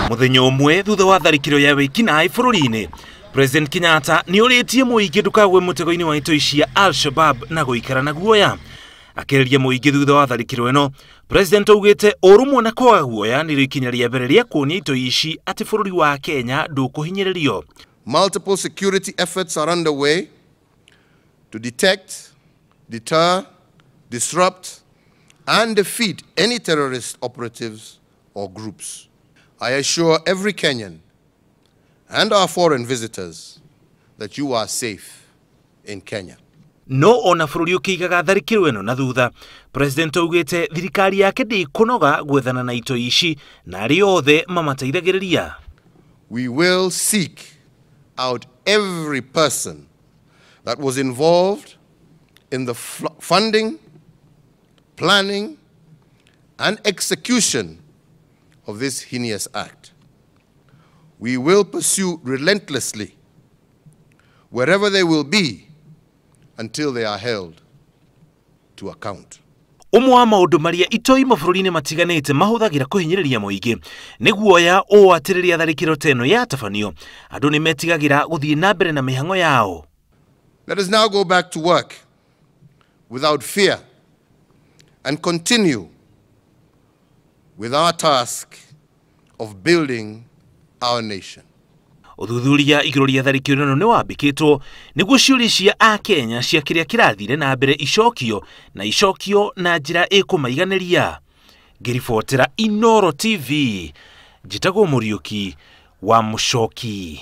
Muthenya ũmwe thutha wa tharĩkĩro ya wĩkinaĩ bũrũri-inĩ, President Kenyatta nĩ orĩtie mũingĩ ndũkagwe mũtego-inĩ wa itoi cia Al-Shabab na gũikara na guoya. Akĩarĩria mũingĩ thutha wa tharĩkĩro ĩno, President augĩte ũrũmwe na kwaga guoya nĩrĩo ikinya rĩa mbere rĩa kuonia itoi ici atĩ bũrũri wa Kenya ndũkũhinyĩrĩrio. Multiple security efforts are underway to detect, deter, disrupt, and defeat any terrorist operatives or groups. I assure every Kenyan and our foreign visitors that you are safe in Kenya. No ona bũrũri ũkĩigaga tharĩkĩro ĩno na thutha, President augĩte thirikari yake ndĩkũnoga gwethana na itoi ici na arĩa othe mamateithagĩrĩria. We will seek out every person that was involved in the funding, planning, and execution of this heinous act. We will pursue relentlessly wherever they will be until they are held to account. Ũmwe wa maũndũ marĩa itoi mabũrũri-inĩ matiganĩte mahũthagĩra kũhinyĩrĩria mũingĩ nĩ guoya ũũ atĩ rĩrĩa tharĩkĩro ta ĩno yatabanio, andũ nĩ metigagĩra gũthiĩ na mbere na mĩhang'o yao. Let us now go back to work without fear and continue with our task of building our nation. Ũthuthuria igũrũ rĩa tharĩkĩro ĩno nĩ wambĩkĩtwo nĩguo ciũria cia Akenya cia kĩrĩa kĩrathire na mbere icokio na icokio na njĩra ĩkũmaiganĩria. Ngĩribotera Inooro TV, njĩtagwo Mũriũki wa Mũcoki.